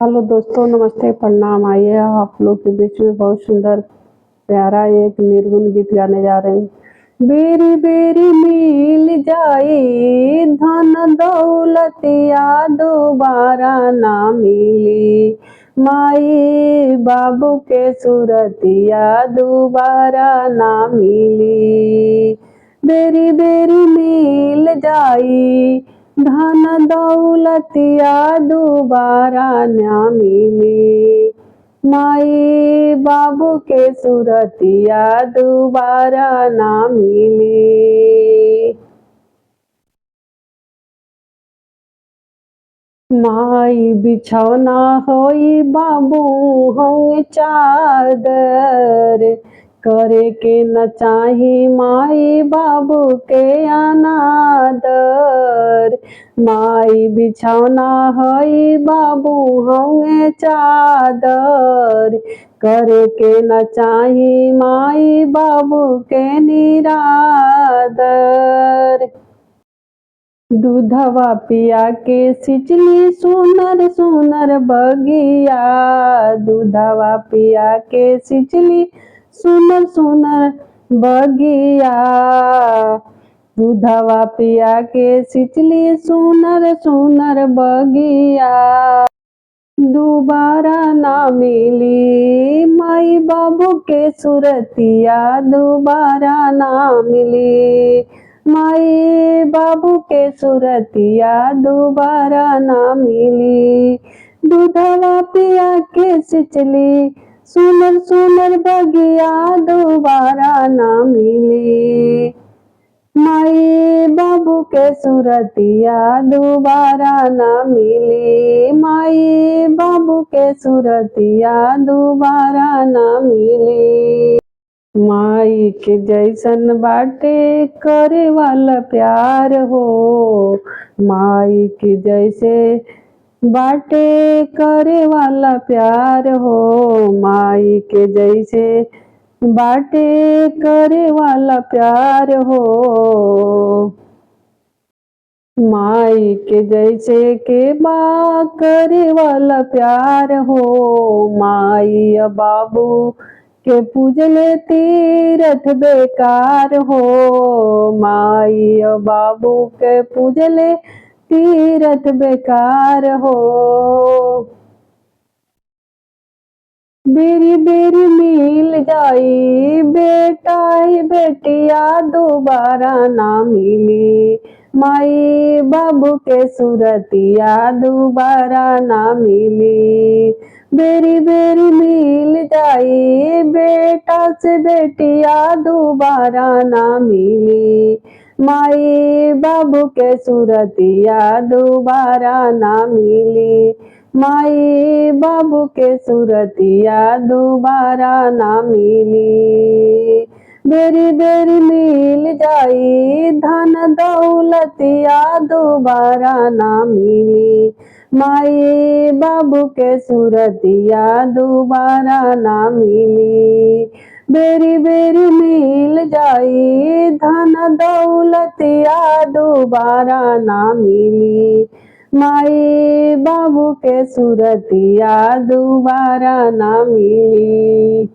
Hello दोस्तों, नमस्ते, प्रणाम। आइए आप लोग के बीच में बहुत सुंदर प्यारा एक निर्गुण गीत गाने जा रहे हैं। बेरी बेरी मिल जाई धन दौलतिया दोबारा ना मिली, माई बाबू के सूरतिया दोबारा ना मिली। बेरी बेरी मिल जाई धन दौलतिया दोबारा ना मिली, माई बाबू के सूरतिया दोबारा ना मिली। माई बिछौना होई बाबू होए चादर, करे के न चाही माई बाबू के अनादर। माई बिछौना होई बाबू होए चादर, करे के न चाही माई बाबू के निरादर। दूधवा पिया के सिंचली सुनर सुनर बगिया, दूधवा पिया के सिंचली सुनर सुनर बगिया। दूधवा पिया के सिंचली सुनर सुनर बगिया, दोबारा ना मिली माई बाबू के सूरतिया दोबारा ना मिली, माई बाबू के सूरतिया दोबारा ना मिली। दूधवा पिया के सिंचली सुनर सुनर बगिया दोबारा ना मिली, माई बाबू के सूरतिया दोबारा ना मिली, माई बाबू के सूरतिया दोबारा ना मिली। माई के जैसन बाटे करे वाला प्यार हो, माई के जैसे बाटे करे वाला प्यार हो, माई के जैसे बाटे करे वाला प्यार हो। माई के जैसे के बा करे वाला प्यार हो, माई बाबू के पूजले तीरथ बेकार हो, माई बाबू के पूजले तीरथ बेकार हो। बेरी बेरी मिल जाई बेटा बेटिया दोबारा ना मिली, माई बाबू के सूरतिया दोबारा ना मिली। बेरी बेरी मिल जाई बेटा से बेटिया दोबारा ना मिली, माई बाबू के सूरतिया दोबारा ना मिली, माई बाबू के सूरतिया दोबारा ना मिली। बेरी बेरी मिल जाई धन दौलतिया दोबारा ना मिली, माई बाबू के सूरतिया दोबारा ना मिली। बेरी बेरी मिल जाई धन दौलतिया दोबारा ना मिली, माई बाबू के सूरतिया दोबारा ना मिली।